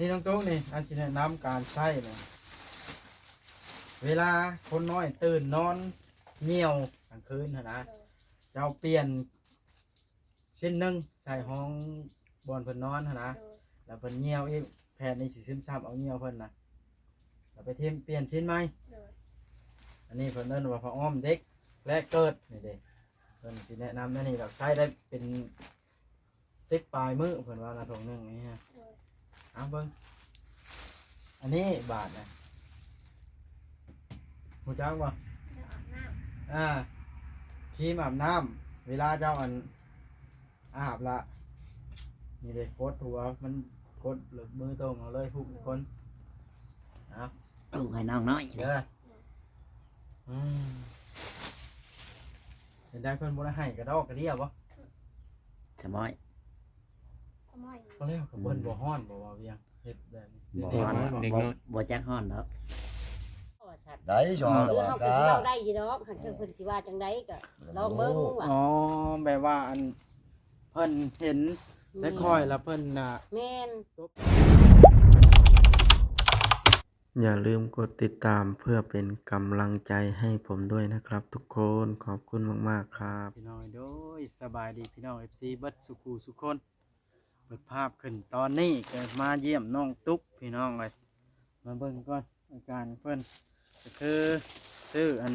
ນີ້ນ້ອງຕຸກນີ້ ອັນຊິແນະນຳການໃຊ້ນະ ເວລາຄົນນ້ອຍຕື່ນນອນຍ່ຽວກາງຄືນຫັ້ນນະ ເຈົ້າປ່ຽນຊີ້ນໜຶ່ງໃສ່ຫ້ອງບ່ອນເພິ່ນນອນຫັ້ນນະ ແລ້ວເພິ່ນຍ່ຽວອີກ ແຜ່ນນີ້ຊິຊຶມຊັບເອົາຍ່ຽວເພິ່ນນະ ແລ້ວໄປຖິ້ມ ປ່ຽນຊີ້ນໃໝ່. ອັນນີ້ເພິ່ນເອີ້ນວ່າຜ້າອ້ອມເດັກແລກເກີດນີ້ເດ້ ເພິ່ນຊິແນະນຳແນວນີ້ດອກ ໃຊ້ໄດ້ເປັນ ສິບປາຍມື້ເພິ່ນວ່ານະ ຖົງໜຶ່ງນີ້ຮະ. ໂດຍ ເອົາເບິ່ງ ອັນນີ້ບາດນະ ຮູ້ຈັກບໍ່? ແນວອາບນ້ຳ ອ່າ ຄຣີມອາບນ້ຳ ເວລາເຈົ້າອັນອາບລະ ນີ້ເດ້ ກົດຫົວມັນ ກົດແລ້ວມືຕົງເອົາເລີຍທຸກຄົນ. ເອົາ ເອົາໃຫ້ນ້ອງນ້ອຍເດີ. ອືມ ເຫັນໄດ້ເພິ່ນບໍ່ໄດ້ໃຫ້ກະດອກກະເດຍບໍ່? ສະໝ້ອຍ ສະໝ້ອຍ ບໍ່ແລ້ວກະເພິ່ນບໍ່ຮ້ອນບໍ່ວ່າວຽງ ເຮັດແບບນີ້ ບໍ່ຮ້ອນ ເດັກນ້ອຍ ບໍ່ ບໍ່ຈັກຮ້ອນດອກ. ໄດ້ຊອງ ຄືເຮົາກະຊິເວົ້າໄດ້ຢູ່ດອກ ຄັນເພິ່ນຊິວ່າຈັ່ງໃດກະລອງເບິ່ງວ່າ ອໍ ແບບວ່າອັນ ເພິ່ນເຫັນແຕ່ຂ້ອຍລະເພິ່ນນະ ແມ່ນ ຢ່າລືມກົດຕິດຕາມເພື່ອເປັນກຳລັງໃຈໃຫ້ຜົມດ້ວຍນະຄັບທຸກຄົນ ຂອບຄຸນມາກໆຄັບ. ພີ່ນ້ອງ ໂດຍ ສະບາຍດີພີ່ນ້ອງ ເອັຟຊີ ເບິດສູ່ຄູ່ສູ່ຄົນ ເປີດພາບຂຶ້ນຕອນນີ້ກະມາຢ້ຽມນ້ອງຕຸກພີ່ນ້ອງເອີຍ ມາເບິ່ງກ່ອນອາການເພິ່ນ ກະຄືຊື້ອັນ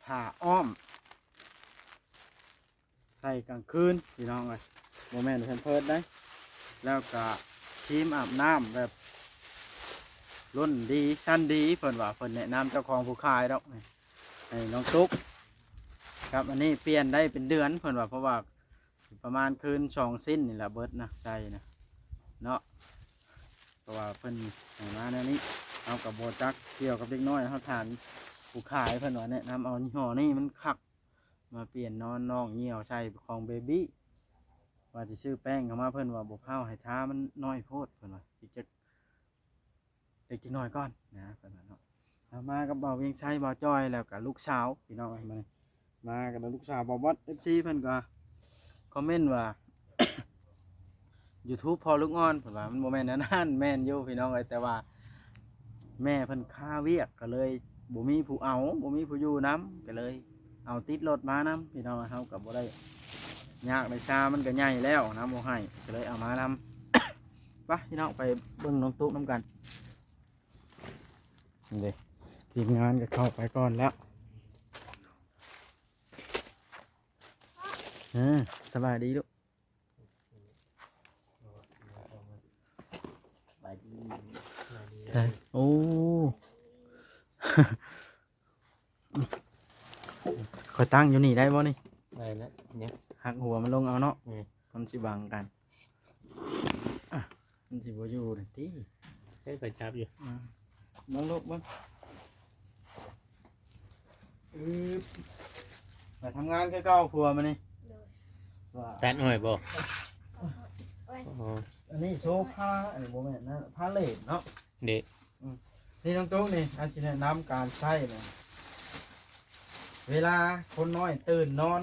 ຜ້າອ້ອມ ໃສ່ກາງຄືນພີ່ນ້ອງເອີຍ ບໍ່ແມ່ນແພມເພີດໃດ ແລ້ວກະຄຣີມອາບນ້ຳແບບລຸ້ນດີຊັ້ນດີ ເພິ່ນວ່າເພິ່ນແນະນຳເຈົ້າຂອງຜູ້ຂາຍດອກ ໃຫ້ນ້ອງຕຸກ ກັບອັນນີ້ປ່ຽນໄດ້ເປັນເດືອນ ເພິ່ນວ່າ ເພາະວ່າປະມານຄືນສອງຊີ້ນນີ້ລະເບິດນະ ໃສ່ນະເນາະ ເພາະວ່າເພິ່ນໃຫ້ມາແນວນີ້ ເຮົາກະບໍ່ຈັກກ່ຽວກັບເດັກນ້ອຍ ເຮົາຖາມຜູ້ຂາຍ ເພິ່ນວ່າແນະນຳເອົາຍີ່ຫໍ້ນີ້ມັນຄັກ ມາປ່ຽນນອນນ້ອງຍ່ຽວໃສ່ຂອງເບບີ້ ວ່າຊິຊື້ແປ້ງເຂົ້າມາ ເພິ່ນວ່າບໍ່ພ້າວໃຫ້ທາ ມັນນ້ອຍໂພດ ເພິ່ນວ່າ ອີກຈັກ ອີກຈັກໜ້ອຍກ່ອນນະ ເພິ່ນວ່າເນາະ. ເຮົາມາກັບບ່າວວຽງໄຊ ບ່າວຈ້ອຍ ແລ້ວກະລູກສາວ ພີ່ນ້ອງເອີຍ ມາ ມາກັບລູກສາວບ່າວບອດ ເອັຟຊີ ເພິ່ນກະຄອມເມັນວ່າ ຢູທູບພໍ່ລູກອ່ອນ ເພິ່ນວ່າ ມັນບໍ່ແມ່ນແນວນັ້ນ ແມ່ນຢູ່ພີ່ນ້ອງເອີຍ ແຕ່ວ່າແມ່ເພິ່ນຄາວຽກ ກະເລີຍບໍ່ມີຜູ້ເອົາ ບໍ່ມີຜູ້ຢູ່ນຳ ກະເລີຍເອົາຕິດລົດມານຳ ພີ່ນ້ອງເອີຍ ເຮົາກະບໍ່ໄດ້ຍາກໄດ້ຊາ ມັນກະໃຫຍ່ແລ້ວນະ ບໍ່ໃຫ້ ກະເລີຍເອົາມານຳ. ໄປພີ່ນ້ອງ ໄປເບິ່ງນ້ອງຕຸກນຳກັນ ນີ້ເດ້ ທີມງານກະເຂົ້າໄປກ່ອນແລ້ວ. ເອີ ສະບາຍດີລູກ ສະບາຍດີ ໂອ້ ຂ້ອຍຕັ້ງຢູ່ນີ້ໄດ້ບໍ່ນີ້? ໄດ້ແລ້ວ ຍັງຫັກຫົວມັນລົງເອົາເນາະ ອືມ ມັນຊິບັງກັນ ມັນຊິບໍ່ຢູ່ນະຕິ ໃຫ້ຂ້ອຍຈັບຢູ່ ອືມ ເບິ່ງລູກເບິ່ງ ອື ໄປທຳງານຄືເກົ່າຜົວມານີ້ ໂດຍ ວ່າ ຕັດອ້ອຍບໍ່? ໂອ້ຍ ອໍ ອັນນີ້ໂຊພາ ອັນນີ້ບໍ່ແມ່ນນະ ພາເລດເນາະ ເດ ອືມ ນີ້ນ້ອງຕຸກນີ້ ອັນຊິແນະນຳການໃຊ້ນະ ເວລາຄົນນ້ອຍຕື່ນນອນ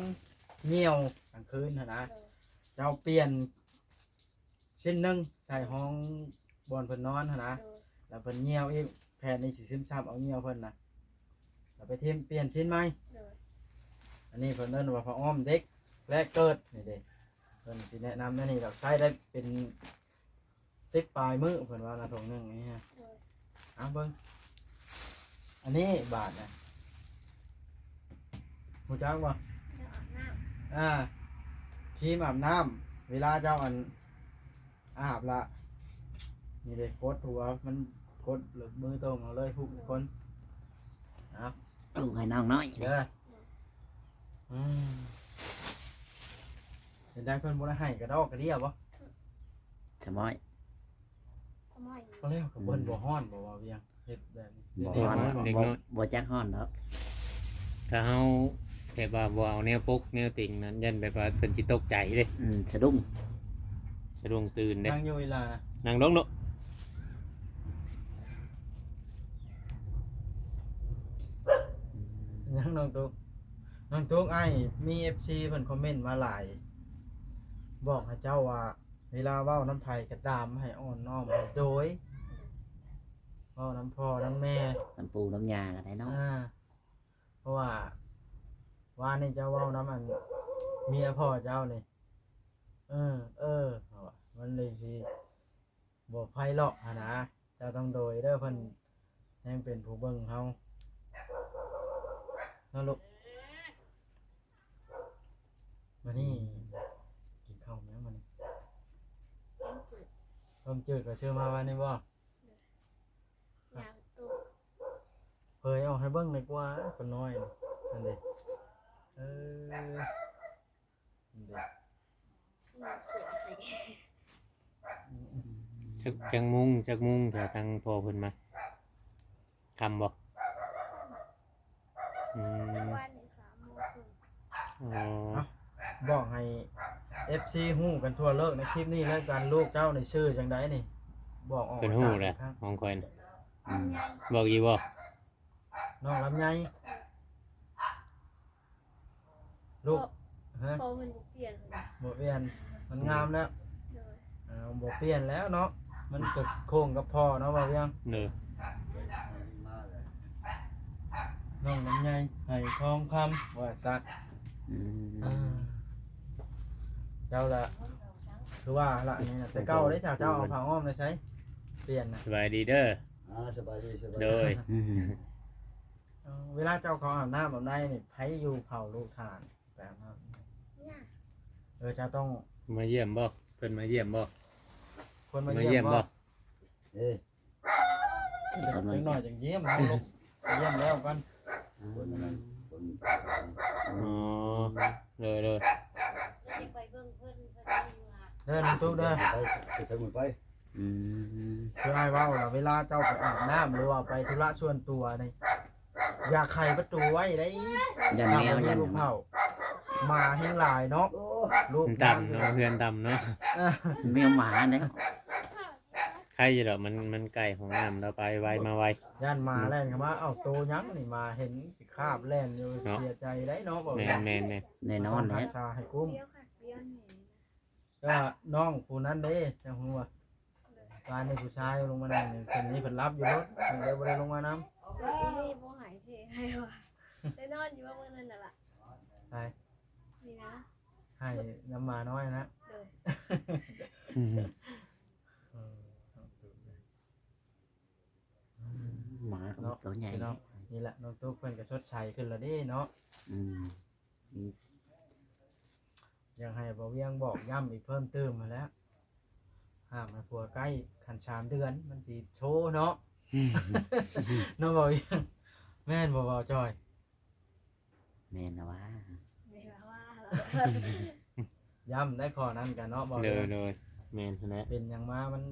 ຍ່ຽວກາງຄືນຫັ້ນນະ ໂດຍ ເຈົ້າປ່ຽນ ຊີ້ນໜຶ່ງໃສ່ຫ້ອງບ່ອນເພິ່ນນອນຫັ້ນນະ ໂດຍ ແລ້ວເພິ່ນຍ່ຽວອີກ ແຜ່ນນີ້ຊິຊຶມຊັບເອົາຍ່ຽວເພິ່ນນະ ແລ້ວໄປຖິ້ມ ປ່ຽນຊີ້ນໃໝ່ ໂດຍ ອັນນີ້ເພິ່ນເອີ້ນວ່າຜ້າອ້ອມເດັກແລກເກີດນີ້ເດ້ ເພິ່ນຊິແນະນຳແນວນີ້ດອກ ໃຊ້ໄດ້ເປັນສິບປາຍມື້ ເພິ່ນວ່ານະ ຖົງໜຶ່ງນີ້ຮະ ໂດຍ ເອົາເບິ່ງ ອັນນີ້ບາດນະ ຮູ້ຈັກບໍ່? ແນວອາບນ້ຳ ອ່າ ຄຣີມອາບນ້ຳ ເວລາເຈົ້າອັນ ອາບລະ ນີ້ເດ້ ກົດຫົວມັນ ກົດແລ້ວມືຕົງເອົາເລີຍທຸກຄົນ ເອົາ ເອົາໃຫ້ນ້ອງນ້ອຍເດີ ອືມ ເຫັນໄດ້ເພິ່ນບໍ່ໄດ້ໃຫ້ກະດອກກະເດຍບໍ່? ສະໝ້ອຍ ສະໝ້ອຍ ບໍ່ແລ້ວກະເພິ່ນ ອືມ ບໍ່ຮ້ອນບໍ່ວ່າວຽງ ເຮັດແບບນີ້ ບໍ່ຮ້ອນ ເດັກນ້ອຍ ບໍ່ ບໍ່ຈັກຮ້ອນດອກ ຖ້າເຮົາແບບວ່າບໍ່ເອົາແນວປົກແນວຕິງນັ້ນ ຢ້ານແບບວ່າເພິ່ນຊິຕົກໃຈເດ້ ອືມ ສະດຸ້ງ ສະດຸ້ງຕື່ນເດ້ ນັ່ງຢູ່ເວລານະ ນັ່ງລົງລູກ ຍັງນ້ອງຕຸກ ນ້ອງຕຸກ ອ້າຍມີເອັຟຊີເພິ່ນຄອມເມັນມາຫຼາຍ ບອກໃຫ້ເຈົ້າວ່າ ເວລາເວົ້ານຳໃຜກໍຕາມ ໃຫ້ອ່ອນນ້ອມ ໃຫ້ໂດຍ ເວົ້ານຳພໍ່ນຳແມ່ ນຳປູ່ນຳຍ່າກໍໄດ້ເນາະ ອ່າ ເພາະວ່າວານນີ້ເຈົ້າເວົ້ານຳອັນເມຍພໍ່ເຈົ້ານີ້ ເອີ ເອີ ມັນເລີຍຊິບໍ່ໄພເລາະຫັ້ນນະ ເຈົ້າຕ້ອງໂດຍເດີ ເພິ່ນແຮງເປັນຜູ້ເບິ່ງເຮົາເນາະລູກ. ມື້ນີ້ກິນເຂົ້າຫຍັງມື້ນີ້? ແກງຈືດ ຕົ້ມຈືດກໍຊື້ມາວານນີ້ບໍ່? ໂດຍ ຍ່າງຕູ້ ເຜີຍອອກໃຫ້ເບິ່ງໜ່ອຍກວ່າ ຄົນນ້ອຍນີ້ ນັ້ນເດ້ ເອີ ນັ້ນເດ້ ນຸ່ງເສື້ອໃຫ້ ຈັກ ຈັກໂມງ ຈັກໂມງຖ້າທາງພໍ່ເພິ່ນມາ? ຄ່ຳບໍ່? ອືມ ວານນີ້ສາມໂມງເຄິ່ງ ອໍ ເອົ້າ ບອກໃຫ້ເອັຟຊີຮູ້ກັນທົ່ວໂລກໃນຄລິບນີ້ແລ້ວກັນ ລູກເຈົ້ານີ້ຊື່ຈັ່ງໃດນີ້? ບອກອອກ ເພິ່ນຮູ້ແລ້ວ ຂອງຂ້ອຍນະ ອືມ ບອກອີກບໍ່? ນ້ອງລຳໄຍ ລູກ ຮະ ພໍ່ເພິ່ນບໍ່ປ່ຽນ ບໍ່ປ່ຽນ ມັນງາມແລ້ວ ໂດຍ ເອົາ ບໍ່ປ່ຽນແລ້ວເນາະ ມັນກໍໂຄ້ງກັບພໍ່ເນາະ ບ່າວວຽງ ໂດຍ ນ້ອງລຳໄຍ ໄຫທອງຄຳ ວ່າສັດ ອືມ ເອີ ເຈົ້າລະ ຄືວ່າລະ ອັນນີ້ນະ ແຕ່ເກົ່າເດ້ ເຈົ້າ ເຈົ້າເອົາຜ້າອ້ອມໄດ້ໃສ ປ່ຽນນະ ສະບາຍດີເດີ ອ່າ ສະບາຍດີ ສະບາຍດີ ໂດຍ ອືມ ເອີ ເວລາເຈົ້າເຂົ້າອາບນ້ຳອາບໃນນີ້ ໃຜຢູ່ເຝົ້າລູກທ່ານໄປອາບນ້ຳ? ເອີ ເຈົ້າຕ້ອງມາຢ້ຽມບໍ່? ເພິ່ນມາຢ້ຽມບໍ່? ເພິ່ນມາຢ້ຽມບໍ່? ມາຢ້ຽມບໍ່? ເອີ ຈັກໜ້ອຍຈັ່ງຢ້ຽມເນາະລູກ ຢ້ຽມແລ້ວກັນ ຄົນນັ້ນຄົນ ອໍ ໂດຍໆ ໄປເບິ່ງເພິ່ນ ເພິ່ນຢູ່ຫາ ເດີ ນ້ອງຕຸກເດີ ໄປ ໄປເຖິງໄປ ອືມ ຄືອ້າຍເວົ້າລະ ເວລາເຈົ້າໄປອາບນ້ຳ ຫຼືວ່າໄປທຸລະສ່ວນຕົວນີ້ ຢ່າໄຂປະຕູໄວ້ເດ້ ຢ້ານແມວ ຢ້ານໝາ ລູກເຖົ້າ ໝາແຮງຫຼາຍເນາະ ໂອ້ ລູກ ມັນຕ່ຳເນາະ ເຮືອນຕ່ຳເນາະ ເອີ ແມວໝາເດ້ ໄຄຢູ່ດອກ ມັນ ມັນໃກ້ຫ້ອງນ້ຳ ລາວໄປໄວມາໄວ ຢ້ານໝາແລ່ນເຂົ້າມາ ເອົ້າ ໂຕຫຍັງນີ້ ໝາເຫັນຊິຄາບແລ່ນຢູ່ ເນາະ ເສຍໃຈໄດ໋ເນາະ ບໍ່ ແມ່ນໆໆ ແນ່ນອນແຫຼະ ຮັກສາໃຫ້ກຸ້ມ ດຽວຄັກດຽວແນ່ ກໍນ້ອງຜູ້ນັ້ນເດ້ ເຈົ້າຮູ້ບໍ່? ໂດຍ ວານນີ້ຜູ້ຊາຍລົງມານັ່ງນີ້ ເພິ່ນນີ້ເພິ່ນຫຼັບຢູ່ລົດ ເພິ່ນເລີຍບໍ່ໄດ້ລົງມານຳ ໂດຍ ນີ້ບໍ່ໃຫ້ເທໃຫ້ວ່າ ໄດ້ນອນຢູ່ວ່າມື້ນັ້ນນະລະ ໃຜ? ນີ້ນະ ໃຫ້ນຳໝານ້ອຍນະ ໂດຍ ອືມ ເອີ ນ້ອງຕຸກ ໝາກໍມີໂຕໃຫຍ່ ພີ່ນ້ອງ ນີ້ແຫຼະ ນ້ອງຕຸກເພິ່ນກໍສົດໃສຂຶ້ນແລ້ວເດ້ເນາະ ອືມ ອືມ ຢາກໃຫ້ບ່າວວຽງບອກຢ້ຳອີກເພີ່ມຕື່ມຫັ້ນແຫຼະ ຫ້າມໃຫ້ຜົວໃກ້ ຄັນສາມເດືອນມັນຊິໂຊເນາະ ເນາະບ່າວວຽງ ແມ່ນບໍ່ບ່າວຈອຍ? ແມ່ນລະວ່າ ແມ່ນລະວ່າ ຢ້ຳໄດ້ຂໍ້ນັ້ນກັນເນາະ ບໍ່ ໂດຍ ໂດຍ ແມ່ນຫັ້ນແຫຼະ ເປັນຫຍັງມາມັນ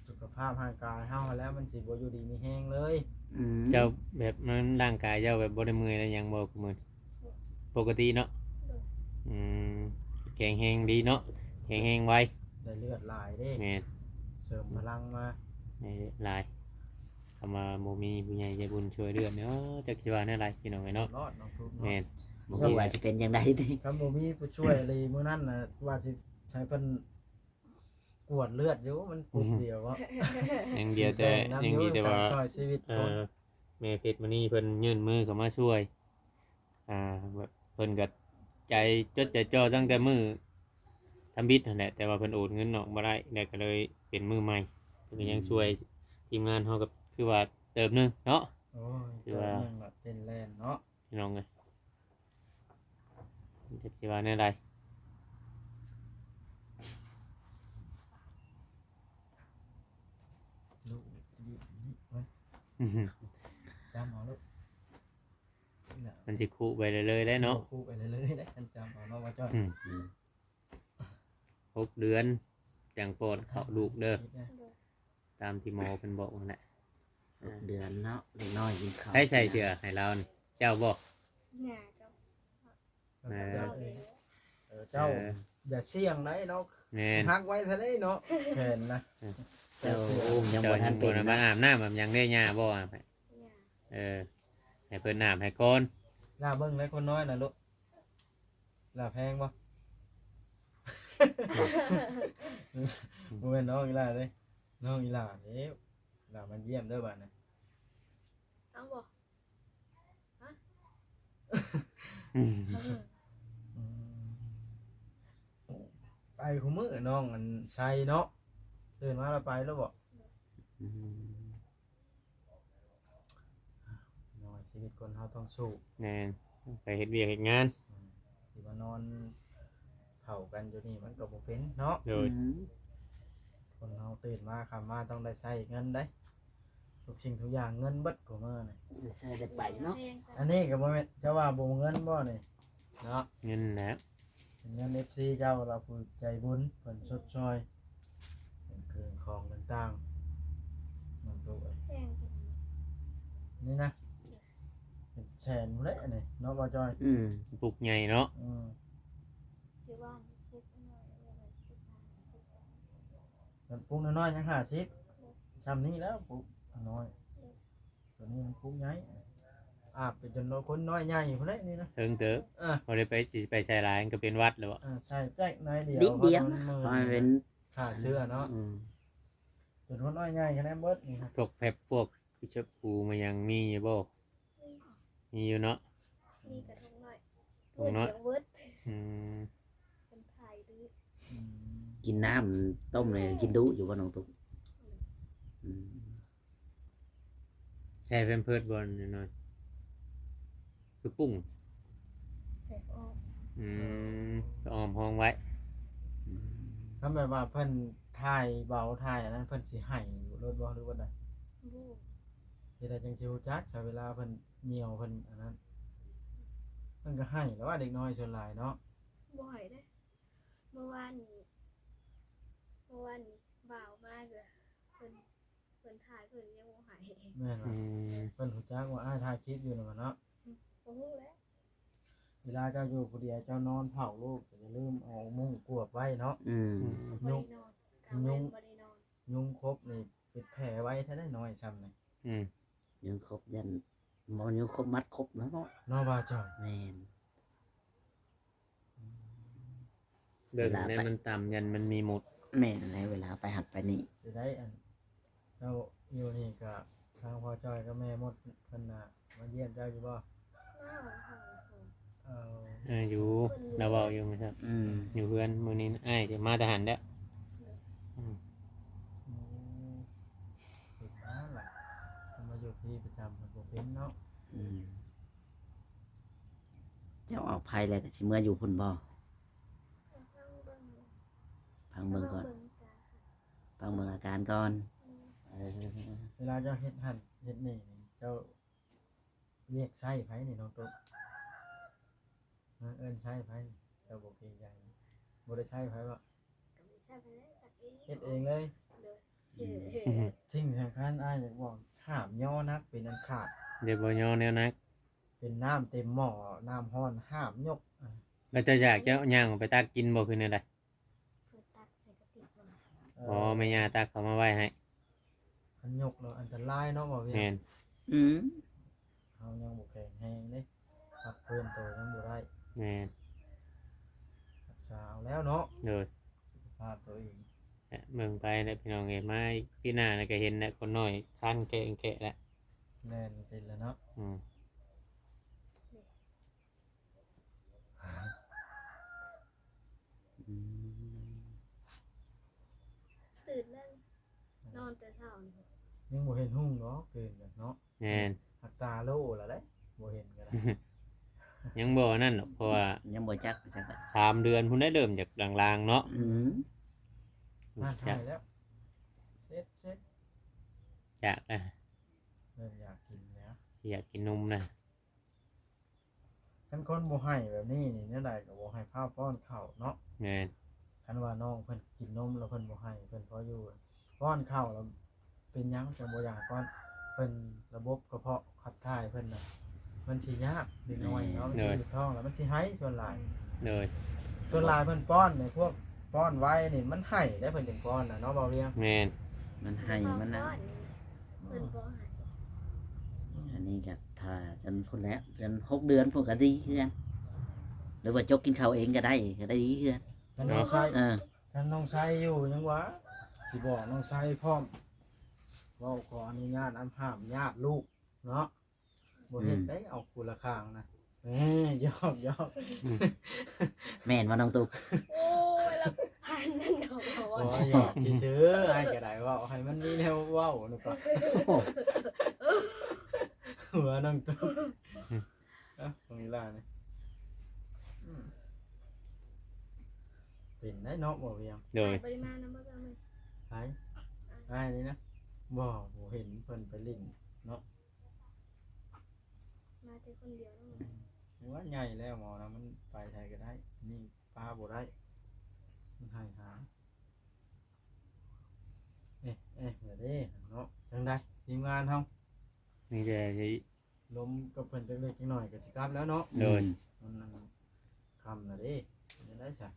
ສຸຂະພາບຮ່າງກາຍເຮົາຫັ້ນແຫຼະ ມັນຊິບໍ່ຢູ່ດີມີແຮງເລີຍ ອືມ ເຈົ້າແບບ ມັນ ຮ່າງກາຍເຈົ້າແບບບໍ່ໄດ້ເມື່ອຍໄດ້ຫຍັງບໍ່ ຄືມື້ນີ້ ປົກກະຕິເນາະ ໂດຍ ອືມ ແຂງແຮງດີເນາະ ແຂງແຮງໄວ ໄດ້ເລືອດຫຼາຍເດ້ ແມ່ນ ເສີມພະລັງມາ ໄດ້ເລືອດຫຼາຍ ຄຳວ່າບໍ່ມີຜູ້ໃຫຍ່ໃຈບຸນຊ່ວຍເຫຼືອເນາະ ຈັກຊິວ່າແນວໃດພີ່ນ້ອງເອີຍເນາະ ລອດນ້ອງທຸກເນາະ ແມ່ນ ບໍ່ຮູ້ວ່າຊິເປັນຈັ່ງໃດຕິ ຄັນບໍ່ມີຜູ້ຊ່ວຍອີ່ຫຼີມື້ນັ້ນນະ ວ່າຊິໃຫ້ເພິ່ນກວດເລືອດຢູ່ ມັນປຸບດຽວເນາະ ຍັງດຽວແຕ່ ຍັງດີແຕ່ວ່າ ຊ່ອຍຊີວິດ ເອີ ຄົນ ແມ່ເພັດມະນີເພິ່ນຍື່ນມືເຂົ້າມາຊ່ວຍ ອ່າ ແບບເພິ່ນກໍໃຈຈົດໃຈຈ່ອ ຕັ້ງແຕ່ມື້ທຳອິດຫັ້ນແຫຼະ ແຕ່ວ່າເພິ່ນໂອນເງິນອອກບໍ່ໄດ້ ແລ້ວກໍເລີຍເປັນມື້ໃໝ່ ເພິ່ນກໍຍັງ ອືມ ຊ່ວຍທີມງານເຮົາກໍຄືວ່າເຕີບໜຶ່ງເນາະ ໂອ້ຍ ຖືວ່າ ເຕີບໜຶ່ງລະ ເຕັ້ນແລ່ນເນາະ ພີ່ນ້ອງເອີຍ ຈັກຊິວ່າແນວໃດ ລູກ ຈຳເອົາລູກ ມັນຊິຄຸໄປເລື້ອຍໆໄດ໋ເນາະ ຄຸໄປເລື້ອຍໆໄດ໋ ຄັນຈຳເອົາເນາະ ວ່າຈ້ອຍ ອືມ ຫົກເດືອນຈັ່ງປ້ອນເຂົ້າລູກເດີ ຕາມທີ່ໝໍເພິ່ນບອກຫັ້ນແຫຼະ ຫົກເດືອນເນາະ ເດັກນ້ອຍກິນເຂົ້າ ໃຜໃສ່ເສື້ອໃຫ້ລາວນີ້ ເຈົ້າບໍ່? ຍ່າເຈົ້າ ເອີ ເອີ ເຈົ້າ ເອີ ຢ່າສ່ຽງໄດ໋ເນາະ ແມ່ນ ຮັກໄວ້ຊະເດ້ເນາະ ແຂນນະ ເອີ ເຈົ້າ ໂອ້ ຍັງບໍ່ທັນເປັນນະ ມາອາບນ້ຳອາບຫຍັງເດ້ ຍ່າບໍ່ອາບໃຫ້ ເອີ ໃຫ້ເພິ່ນອາບໃຫ້ກ່ອນ ລາເບິ່ງໃນຄົນນ້ອຍນະລູກ ລາແພງບໍ່? ບໍ່ແມ່ນນ້ອງອີ່ຫຼ້າເດ້ ນ້ອງອີ່ຫຼ້າເດ້ ຫຼ້າມາຢ້ຽມເດີບາດນີ້ ເອົາບໍ່? ອືມ ອືມ ໄປຄູ່ມື້ນ້ອງອັນໄຊເນາະ ຕື່ນມາແລ້ວໄປແລ້ວບໍ? ອືມ ເນາະ ຊີວິດຄົນເຮົາຕ້ອງສູ້ ແມ່ນ ໄປເຮັດວຽກເຮັດງານ ອືມ ຊິມານອນເຝົ້າກັນຢູ່ນີ້ມັນກໍບໍ່ເປັນເນາະ ໂດຍ ອືມ ຄົນເຮົາຕື່ນມາຄ່ຳມາຕ້ອງໄດ້ໃຊ້ເງິນເດ້ ທຸກສິ່ງທຸກຢ່າງເງິນເບິດຄູ່ມື້ນີ້ ໃຊ້ໄດ້ໄປເນາະ ອັນນີ້ກໍບໍ່ແມ່ນ ເຈົ້າວ່າບໍ່ເງິນບໍ່ນີ້ ເນາະ ເງິນແຫຼະ ເປັນເງິນເອັຟຊີເຈົ້າລະຜູ້ໃຈບຸນເພິ່ນຊົດຊ່ອຍ ເປັນເຄື່ອງຂອງຕ່າງໆ ນ້ອງຕູ້ເອີຍ ແພງຈັ່ງ ນີ້ນະ ເປັນແສນພຸ້ນແຫຼະນີ້ເນາະ ບ່າວຈອຍ ອືມ ປຸກໃຫຍ່ເນາະ ອືມ ຢູ່ບ້ານປຸກນ້ອຍ ແລ້ວກໍປຸກຫ້າສິບ ແລ້ວປຸກນ້ອຍໆຍັງຫ້າສິບ ຊ່ຳນີ້ແລ້ວປຸກນ້ອຍ ໂດຍ ຕົວນີ້ມັນປຸກໃຫຍ່ ອາບໄປຈົນຄົນນ້ອຍໃຫຍ່ພຸ້ນແຫຼະນີ້ນະ ເຖິງເຕີບ ເອີ ບໍ່ໄດ້ໄປ ຊິໄປໃສ່ຫຼາຍ ມັນກໍເປັນຫວັດແລ້ວບໍ່ ອ່າ ໃສ່ແຈກໜ້ອຍດຽວ ນິດດຽວເນາະ ເພາະມັນເປັນຂ້າເຊື້ອເນາະ ອືມ ຈົນຄົນນ້ອຍໃຫຍ່ຂະໜາດເບິດນີ້ ພວກແຟັບ ພວກ ຜູ້ເຈັບຫູມາຫຍັງມີຢູ່ບໍ່? ມີຢູ່ເນາະ ມີກະຖົງນ້ອຍ ຖົງນ້ອຍ ເບິດ ອືມ ເພິ່ນຖ່າຍດີ ອືມ ກິນນ້ຳຕົ້ມເລີຍ ກິນດຸຢູ່ບໍ່ນ້ອງຕຸກ? ອືມ ໃສ່ແພມເພີດບໍ່ນ້ອຍໆ ຄືປຸ້ງ ໃສ່ຜ້າອ້ອມ ອືມ ຜ້າອ້ອມຮອງໄວ້ ອືມ ຄັນແບບວ່າເພິ່ນຖ່າຍເບົາຖ່າຍອັນນັ້ນ ເພິ່ນຊິໄຫ້ໂລດບໍ່ ຫຼືວ່າໃດ? ບໍ່ ເຮັດໃດຈັ່ງຊິຮູ້ຈັກຊະ ເວລາເພິ່ນຍ່ຽວ ເພິ່ນອັນນັ້ນ ເພິ່ນກໍໄຫ້ແລ້ວວ່າເດັກນ້ອຍສ່ວນຫຼາຍເນາະ ບໍ່ໄຫ້ເດ້ ເມື່ອວານນີ້ ເມື່ອວານນີ້ບ່າວມາກໍເພິ່ນ ເພິ່ນຖ່າຍເພິ່ນຍັງບໍ່ໃຫ້ ແມ່ນ ອືມ ເພິ່ນຮູ້ຈັກວ່າອ້າຍຖ່າຍຄລິບຢູ່ນຳເນາະ ບໍ່ຮູ້ແຫຼະ ເວລາເຈົ້າຢູ່ຜູ້ດຽວເຈົ້ານອນເຝົ້າລູກກໍຢ່າລືມເອົາມຸ້ງກວບໄວ້ເນາະ ອືມ ອືມ ບໍ່ໄດ້ນອນ ກາງເວັນບໍ່ໄດ້ນອນ ຍຸງ ຍຸງຄົບນີ້ເປັນແຜໄວແທ້ໄດ໋ ນ້ອຍຊ່ຳນີ້ ອືມ ຍຸງຄົບຢ້ານ ບໍ່ຍຸງຄົບມັດຄົບນຳເນາະ ເນາະ ບ່າວຈອຍ ແມ່ນ ອືມ ເບິ່ງໃນມັນຕ່ຳ ຢ້ານມັນມີມົດ ແມ່ນແລ້ວ ເວລາໄປຫັ້ນໄປນີ້ ຊິໄດ້ອັນ ເຈົ້າຢູ່ນີ້ກະທາງພໍ່ຈ້ອຍກັບແມ່ມົດເພິ່ນນະມາຢ້ຽມເຈົ້າຢູ່ບໍ່? ມາ ເອີ ເອີ ຢູ່ ລາວເວົ້າຢູ່ມື້ເຊົ້າ ອືມ ຢູ່ເຮືອນ ມື້ນີ້ອ້າຍຊິມາແຕ່ຫັ້ນແຫຼະ ໂດຍ ອືມ ໂອ້ ເປັນຫຍັງລະ ມາຢູ່ພີ້ປະຈຳມັນບໍ່ເປັນເນາະ ອືມ ເຈົ້າອອກໄພແລ້ວກໍຊິເມືອຢູ່ພຸ້ນບໍ່? ຟັງເບິ່ງ ຟັງເບິ່ງກ່ອນ ຟັງເບິ່ງອາການກ່ອນ ໂດຍ ເອີ ເວລາເຈົ້າເຮັດຫັ້ນເຮັດນີ້ນີ້ ເຈົ້າຮຽກໃຊ້ໃຜນີ້ນ້ອງຕຸກ? ເອີ້ນໃຊ້ໃຜ? ເຈົ້າບໍ່ເກງໃຈ ບໍ່ໄດ້ໃຊ້ໃຜບໍ? ກໍບໍ່ໄດ້ໃຊ້ໃຜເລີຍ ເຮັດເອງເລີຍ ໂດຍ ອືມ ສິ່ງສຳຄັນອ້າຍຢາກບອກ ຫ້າມຍໍໜັກເປັນອັນຂາດ ຢ່າບໍ່ຍໍແນວໜັກ ເປັນນ້ຳເຕັມໝໍ້ ນ້ຳຮ້ອນຫ້າມຍົກ ແລ້ວເຈົ້າຢາກ ເຈົ້າຍ່າງອອກໄປຕັກກິນບໍ່ ຄືແນວໃດ? ເພິ່ນຕັກໃສ່ກະຕິກ ເອີ ອໍ ແມ່ຍ່າຕັກເຂົ້າມາໄວ້ໃຫ້ ຄັນຍົກແລ້ວອັນຕະລາຍເນາະ ບໍ່ວຽງ ແມ່ນ ອືມ ເຮົາຍັງບໍ່ແຂງແຮງເດ້ ພັກຟື້ນໂຕຍັງບໍ່ໄດ້ ແມ່ນ ຮັກສາເອົາແລ້ວເນາະ ໂດຍ ສຸຂະພາບໂຕເອງ ແລະ ເບິ່ງໄປແຫຼະພີ່ນ້ອງເອີຍ ມາປີໜ້າແລ້ວກໍເຫັນແຫຼະ ຄົນນ້ອຍຄັນແຂງແຂະແຫຼະ ແມ່ນ ເປັນແລ້ວເນາະ ອືມ ອືມ ຕື່ນແລ້ວ ນອນແຕ່ເຊົ້ານີ້ ຍັງບໍ່ເຫັນຮຸ່ງດອກ ຕື່ນກັນເນາະ ແມ່ນ ຮັກຕາໂຫຼລະເດ້ ບໍ່ເຫັນກໍໄດ້ ຍັງບໍ່ອັນນັ້ນດອກ ເພາະວ່າ ຍັງບໍ່ຈັກ ຈັກ ສາມເດືອນພຸ້ນໄດ໋ ເລີ່ມຈາກລາງໆເນາະ ອືມ ມາຖ່າຍແລ້ວ ເຊັດ ເຊັດ ຢາກນະ ເລີ່ມຢາກກິນແລ້ວ ຢາກກິນນົມນະ. ຄັນຄົນບໍ່ໃຫ້ແບບນີ້ນີ້ ແນວໃດກໍບໍ່ໃຫ້ພາປ້ອນເຂົ້າເນາະ ແມ່ນ ຄັນວ່ານ້ອງເພິ່ນກິນນົມແລ້ວເພິ່ນບໍ່ໃຫ້ ເພິ່ນພໍຢູ່ ປ້ອນເຂົ້າແລ້ວເປັນຫຍັງຈັ່ງບໍ່ຢາກປ້ອນ? ເພິ່ນ ລະບົບກະເພາະຂັບຖ່າຍເພິ່ນນະ ມັນຊິຍາກ ເດັກນ້ອຍເນາະ ມັນຊິ ໂດຍ ຢູ່ທ້ອງແລ້ວມັນຊິໄຫ້ສ່ວນຫຼາຍ ໂດຍ ສ່ວນຫຼາຍເພິ່ນປ້ອນໃນພວກ ປ້ອນໄວນີ້ມັນໄຫ້ໄດ໋ ເພິ່ນຈຶ່ງປ້ອນນະເນາະ ບ່າວວຽງ ແມ່ນ ມັນໄຫ້ມັນນະ ເພິ່ນບໍ່ໃຫ້ ອັນນີ້ກໍຖ້າຈົນພຸ້ນແຫຼະ ຈົນຫົກເດືອນພຸ້ນກໍດີຄືກັນ ຫຼືວ່າຈົກກິນເຂົ້າເອງກໍໄດ້ ກໍໄດ້ດີຄືກັນ ຄັນນ້ອງໄຊ ເອີ ຄັນນ້ອງໄຊຢູ່ຍັງວ່າ ຊິບອກນ້ອງໄຊພ້ອມ ເວົ້າຂໍອະນຸຍາດນຳ ຫ້າມຍາດລູກເນາະ ບໍ່ເຮັດ ອືມ ໄດ້ເອົາຄົນລະຂ້າງນະ. ເອີ ຢອກໆ ອືມ ແມ່ນບໍ່ນ້ອງຕຸກ? ໂອ້ຍ ລະປານນັ້ນດອກ ໂອ້ຍ ຢອກຊື່ໆ ອ້າຍກໍໄດ້ເວົ້າໃຫ້ມັນມີແນວເວົ້ານະ ກໍ ໂອ້ ຫົວນ້ອງຕຸກ ອືມ ອ່ະ ຂອງອີຫຼ້ານີ້ ອືມ ເປັນໄດ້ເນາະ ບໍ່ວຽງ ໂດຍ ອ້າຍບໍ່ໄດ້ມານຳບໍ່ເຈົ້າມື້? ໃຜ? ອ້າຍນີ້ນະ ບໍ່ ບໍ່ເຫັນເພິ່ນໄປຫຼິ້ນເນາະ ມາແຕ່ຄົນດຽວເນາະ ອືມ ວ່າໃຫຍ່ແລ້ວໝໍນະ ມັນໄປໃສກໍໄດ້ ນີ້ປາບໍ່ໄດ້ ມັນໃຫ້ຫາ ເອະ ເອະ ເດີເນາະ ຈັ່ງໃດທີມງານເຮົາ? ມີແຕ່ຊິລົມກັບເພິ່ນຈັກເລັກຈັກໜ້ອຍກໍຊິກັບແລ້ວເນາະ ໂດຍ ອືມ ມັນຄ່ຳແລ້ວເດ້ ເຮັດຈັ່ງໃດຊະ?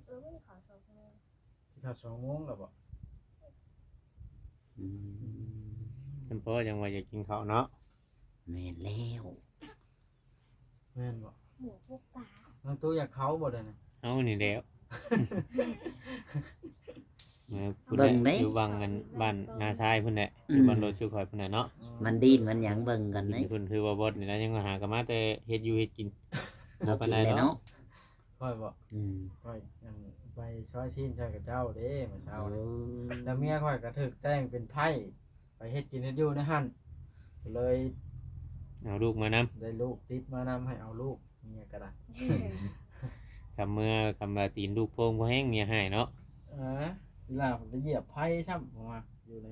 ເອີ ມື້ນີ້ເຂົ້າສອງໂມງ ຊິເຂົ້າສອງໂມງແລ້ວບໍ? ອືມ ຈຳພໍຈັ່ງວ່າຢາກກິນເຂົ້າເນາະ ແມ່ນແລ້ວ ແມ່ນບໍ່? ໝູພົກປາ ນ້ອງຕູ້ຢາກເຂົ້າບໍ່ດຽວນີ້? ເອົານີ້ແຫຼ້ວ ເອີ ເບິ່ງເດ້ ຢູ່ວັງອັນບ້ານນາຊາຍພຸ້ນແຫຼະ ອືມ ຢູ່ບ້ານໂລດຈຸຂ້ອຍພຸ້ນແຫຼະເນາະ ມັນດີນມັນຫຍັງເບິ່ງກັນເດ້ ເພິ່ນຄືວ່າບໍ່ນີ້ນະ ຍັງຫາກໍມາແຕ່ເຮັດຢູ່ເຮັດກິນ ບໍ່ປານໃດດອກ ຂ້ອຍບໍ? ອືມ ຂ້ອຍອັນໄປຊອຍຊີ້ນໃສ່ຂະເຈົ້າເດ້ມື້ເຊົ້າ ໂອ້ ແລ້ວເມຍຂ້ອຍກໍຖືກແຕ່ງເປັນໄພ້ ໄປເຮັດກິນເຮັດຢູ່ໃນຫັ້ນ ກໍເລີຍເອົາລູກມານຳ ໄດ້ລູກຕິດມານຳ ໃຫ້ເອົາລູກ ເມຍກໍໄດ້ ຄຳເມື່ອ ຄຳວ່າຕີນລູກໂພງພໍແຮງເມຍຮ້າຍເນາະ ເອີ ອີຫຼ້າໄປຢຽບໄພ້ຊ້ຳ ເພາະວ່າຢູ່ໃນ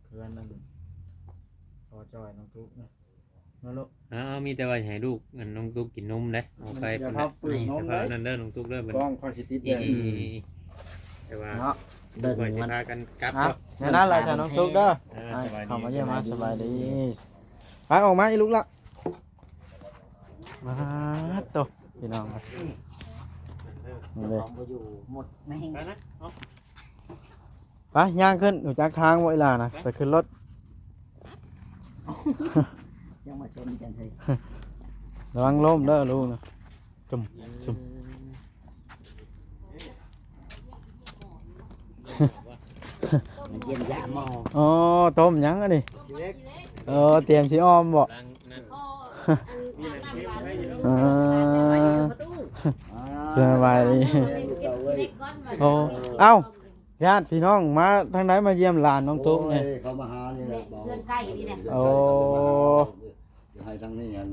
ເຮືອນນັ້ນ ພໍຈ່ອຍນ້ອງຕຸກນະ ເນາະລູກ ເອົາ ເອົາ ມີແຕ່ວ່າໃຫ້ລູກ ອັນ ນ້ອງຕຸກກິນນົມເດ້ ເອົາໄປ ຢ່າພາບ ປຸ້ນນົມເດ້ ນັ້ນເດີນ້ອງຕຸກເດີ ກ້ອງຂ້ອຍຊິຕິດແດ່ ອືມ ແຕ່ວ່າເນາະ ເບິ່ງ ຂ້ອຍຊິພາກັນກັບ ເອົາ ເນາະ ແນວນັ້ນແຫຼະ ນ້ອງຕຸກເດີ ເອີ ເຂົ້າມາຢ້ຽມມາ ສະບາຍດີ ສະບາຍດີ ໄປອອກມາອີກລູກລະ ມາໂຕ ພີ່ນ້ອງ ນີ້ເລີຍ ເຈົ້າຂອງບໍ່ຢູ່ໝົດແມ່ງ ໄປນະ ເອົາ ໄປ ຍ່າງຂຶ້ນ ຮູ້ຈັກທາງບໍ່ອີຫຼ້ານະ? ໄປ ໄປຂຶ້ນລົດ ຍັງມາຊົນກັນເຮີ້ຍ ລະວັງລົ້ມເດີລູກນະ ຈຸ່ມ ຈຸ່ມ ມາຢ້ຽມຢາມໝໍ ອໍ ຕົ້ມຫຍັງອັນນີ້? ໂອ້ ຕຽມຊິອອມບໍ? ເອີ ສະບາຍດີ ໂອ້ ເອົ້າ ຍາດພີ່ນ້ອງມາທາງໃດ ມາຢ້ຽມຫຼານນ້ອງຕຸກນີ້? ໂອ້ຍ ເຂົາມາຫານີ້ແຫຼະ ເພື່ອນໃກ້ນີ້ແຫຼະ ໂອ້ ຢາກໃຫ້ທາງນີ້ຫັ້ນ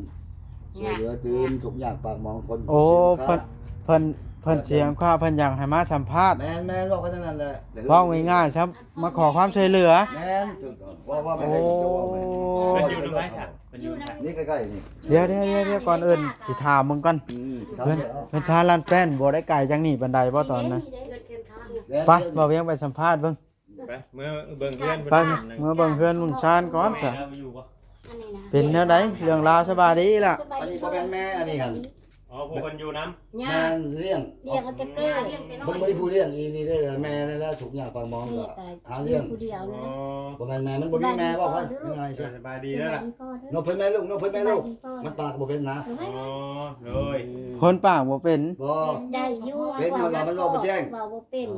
ຊ່ວຍເຫຼືອຕື່ມທຸກຍາກປາກໝອງຄົນ ໂອ້ ເພິ່ນ ເພິ່ນ ເພິ່ນສຽງຄວາມ ເພິ່ນຢາກໃຫ້ມາສຳພາດ ແມ່ນໆ ເວົ້າກັນນັ້ນແຫຼະ ເວົ້າງ່າຍໆ ຊະ ມາຂໍຄວາມຊ່ວຍເຫຼືອ ແມ່ນ ຖືກຕ້ອງ ເວົ້າ ເວົ້າແມ່ນ ໂອ້ ເພິ່ນຢູ່ນຳໃຜຊະ? ເພິ່ນຢູ່ໃນ ນີ້ໃກ້ໆ ນີ້ ດຽວໆໆ ກ່ອນອື່ນຊິຖາມເບິ່ງກ່ອນ ອືມ ເຮືອນ ເຮືອນຊານລານແປ້ນບໍ່ໄດ້ໄກຈາກນີ້ປານໃດບໍ່ຕອນນະ? ໄປ ບໍ່ວຽງໄປສຳພາດເບິ່ງ ໄປ ເມືອເບິ່ງເຮືອນ ໄປ ເມືອເບິ່ງເຮືອນເບິ່ງຊານກ່ອນຊະ ເປັນແນວໃດເລື່ອງລາວ ສະບາຍດີລະ? ອັນນີ້ບໍ່ແມ່ນແມ່ ອັນນີ້ຫັ້ນ ອໍ ຜູ້ເພິ່ນຢູ່ນຳ ແມ່ນລ້ຽງ ລ້ຽງເອົາແຕ່ເກີດ ເບິ່ງບໍ່ມີຜູ້ລ້ຽງ ອີນີ້ເດ້ ແມ່ນັ້ນແຫຼະທຸກຍາກປາກໝອງ ກໍຫາລ້ຽງ ຜູ້ດຽວນີ້ ອໍ ບໍ່ແມ່ນແມ່ ມັນບໍ່ມີແມ່ ເວົ້າໄວ້ງ່າຍໆຊະ ສະບາຍດີເດີລະ ນົບເພິ່ນແມ່ລູກ ນົບເພິ່ນແມ່ລູກ ມັນປາກບໍ່ເປັນນະ ອໍ ໂດຍ ຄົນປາກບໍ່ເປັນ ບໍ່ ໄດ້ຢູ່ ເປັນ ເພາະວ່າມັນເວົ້າບໍ່ແຈ້ງ ເວົ້າບໍ່ເປັນ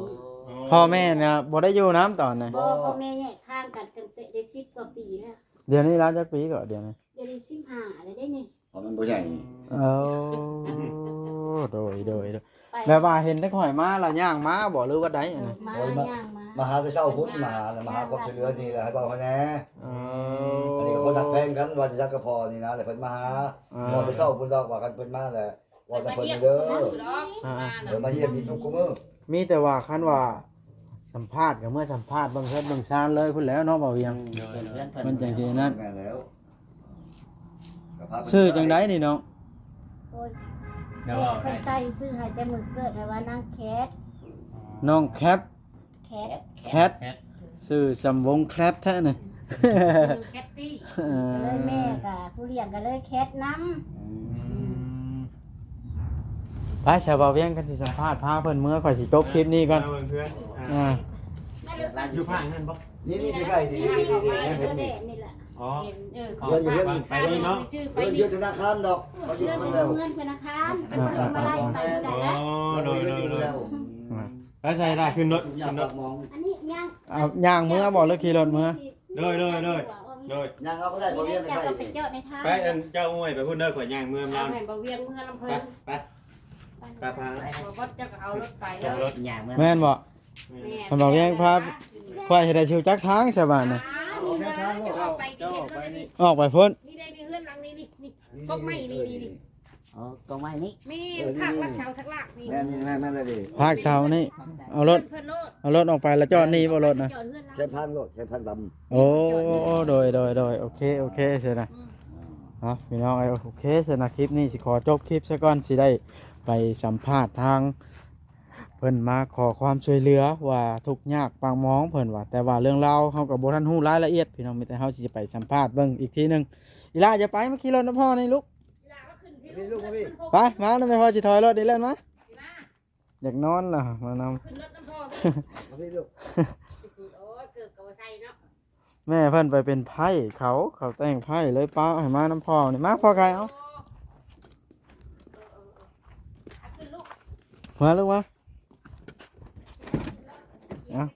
ອໍ ພໍ່ແມ່ນະບໍ່ໄດ້ຢູ່ນຳຕອນນັ້ນ ບໍ່ ພໍ່ແມ່ແຍກທາງກັນຕັ້ງແຕ່ໄດ້ສິບກວ່າປີແລ້ວ ດຽວນີ້ລາວຈັກປີເກາະ ດຽວນີ້? ດຽວນີ້ສິບຫ້າແລ້ວເດ້ນີ້ ເພາະມັນບໍ່ໃຫຍ່ ໂອ້ ໂດຍ ໂດຍ ໂດຍ ແບບວ່າເຫັນແຕ່ຂ້ອຍມາລະຍ່າງມາບໍ່ ຫຼືວ່າໃດອັນນີ້? ມາ ໂອ້ຍ ມາ ຍ່າງມາ ມາຫາແຕ່ເຊົ້າພຸ້ນ ມາຫາ ມາຫາຄວາມຊ່ວຍເຫຼືອນີ້ແຫຼະ ໃຫ້ເວົ້າຫັ້ນແດ່ ອໍ ອັນນີ້ກໍຄົນຮັກແພງກັນ ວ່າຊິຈັກກະພໍນີ້ນະ ແລ້ວເພິ່ນມາຫາ ອໍ ເວົ້າແຕ່ເຊົ້າພຸ້ນດອກ ວ່າຄັນເພິ່ນມາແລ້ວ ເວົ້ານຳເພິ່ນເດີ ອ່າ ເພິ່ນມາຢ້ຽມຢູ່ທຸກມື້ ມີແຕ່ວ່າຄັນວ່າສຳພາດກໍເມືອສຳພາດເບິ່ງເຮືອນເບິ່ງຊານເລີຍພຸ້ນແຫຼ້ວເນາະ ບ່າວວຽງ ອືມ ເບິ່ງເຮືອນເພິ່ນ ມັນຈັ່ງຊິນັ້ນ ແມ່ນແລ້ວ ຊື່ຈັ່ງໃດນີ້ນ້ອງ? ໂອ້ຍ ແມ່ເພິ່ນໃສ່ຊື່ໃຫ້ແຕ່ມື້ເກີດ ໃຫ້ວ່ານາງແຄດ ນ້ອງແຄດ ແຄດ ແຄດ ແຄດ ຊື່ສຳວົງແຄດແທ້ນີ້ ແຄດຕີ້ ເອີ ກໍເລີຍແມ່ກໍຜູ້ລ້ຽງກໍເລີຍແຄດນຳ ອືມ ໄປຊະ ບ່າວວຽງ ຄັນຊິສຳພາດພາເພິ່ນເມືອ ຂ້ອຍຊິຈົບຄລິບນີ້ກ່ອນ ເມືອເມືອ ອ່າ ຢູ່ພາກນັ້ນບໍ່? ນີ້ໆ ໃກ້ໆ ນີ້ໆ ນີ້ແຫຼະ ນີ້ແຫຼະ ນີ້ແຫຼະ ນີ້ແຫຼະ ອໍ ອໍ ເຫັນ ເອີ ເຂົາ ເງິນຢູ່ເຮືອນ ໄປນີ້ເນາະ ຊື້ໄປ ເງິນຢູ່ທະນາຄານດອກ ເຂົາຍຶດມາແລ້ວ ເງິນທະນາຄານ ເອີ ເປັນຄົນມາໄລ່ໄປຢູ່ແລ້ວ ອໍ ໂດຍ ໂດຍ ໂດຍ ໂດຍ ອືມ ໄປໃສ່ລະ ຂຶ້ນລົດ ຂຶ້ນລົດ ອັນນີ້ຍ່າງ ເອົາ ຍ່າງເມືອບໍ່ ຫຼືຂີ່ລົດເມືອ? ໂດຍ ໂດຍ ໂດຍ ໂດຍ ຍ່າງເອົາກໍໄດ້ ບໍ່ວຽງກໍໄດ້ ໄປເຈົ້າອວຍໄປພຸ້ນເດີ ຂ້ອຍຍ່າງເມືອນຳລາວ ເອົາໃຫ້ບໍ່ວຽງເມືອນຳເພິ່ນ ໄປ ໄປ ໄປ ໄປ ບໍ່ ເຈົ້າກໍເອົາລົດໄປເດີ ເອົາລົດຍ່າງເມືອນ ແມ່ນບໍ່? ແມ່ນ ເພິ່ນບໍ່ວຽງພາ ຂ້ອຍເຮັດໃຫ້ຊິຮູ້ຈັກທາງຊະບາດນີ້ ອອກແຄມທາງໂລດ ເຈົ້າອອກໄປນີ້ ອອກໄປພຸ້ນ ນີ້ເດ້ ມີເຮືອນຫຼັງນີ້ ນີ້ ນີ້ ກົກໄມ້ນີ້ ນີ້ ອໍ ກົກໄມ້ນີ້ ແມ່ນ ເອີ ນີ້ ພາກຫຼັກເສົາສັກຫຼັກນີ້ ແມ່ນ ນີ້ ແມ່ນ ແມ່ນເລີຍນີ້ ພາກເສົານີ້ ເອົາລົດ ເອົາລົດອອກໄປແລ້ວຈອດນີ້ບໍ່ລົດນະ ຈອດເຮືອນຫຼັງ ແຄມທາງໂລດ ແຄມທາງດຳ ໂອ້ ໂດຍ ໂດຍ ໂດຍ ໂອເຄ ໂອເຄ ຊັ້ນນະ ອືມ ເອົາ ພີ່ນ້ອງເອີຍ ໂອເຄ ຊັ້ນນະ ຄລິບນີ້ຊິຂໍຈົບຄລິບຊະກ່ອນ ຊິໄດ້ໄປສຳພາດທາງ ເພິ່ນມາຂໍຄວາມຊ່ວຍເຫຼືອວ່າທຸກຍາກປາກໝອງເພິ່ນວ່າ ແຕ່ວ່າເລື່ອງລາວເຮົາກໍບໍ່ທັນຮູ້ລາຍລະອຽດພີ່ນ້ອງ ມີແຕ່ເຮົາຊິໄປສຳພາດເບິ່ງອີກທີໜຶ່ງ ອີຫຼ້າຢ່າໄປ ມາຂີ່ລົດນຳພໍ່ນີ້ລູກ ອີຫຼ້າມາຂຶ້ນພີ່ລູກ ມາພີ່ ໄປ ມານຳແມ່ພໍ່ ຊິຖອຍລົດນີ້ແລ່ນມາ ອີຫຼ້າ ຢາກນອນລະ ມານຳ ຂຶ້ນລົດນຳພໍ່ ມາພີ່ລູກ ໂອ້ຍ ເກີບກໍບໍ່ໃສ່ເນາະ ແມ່ເພິ່ນໄປເປັນໄພ້ເຂົາ ເຂົາແຕ່ງໄພ້ເລີຍປະໃຫ້ມານຳພໍ່ນີ້ ມາພໍ່ໄກ່ເອົາ ມາລູກມາ ເອົາ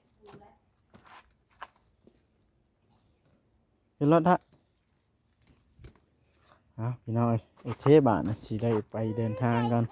ຂຶ້ນລົດທະ ເອົາ ພີ່ນ້ອງເອີຍ ໂອເຄ ບາດນີ້ຊິໄດ້ໄປເດີນທາງກັນ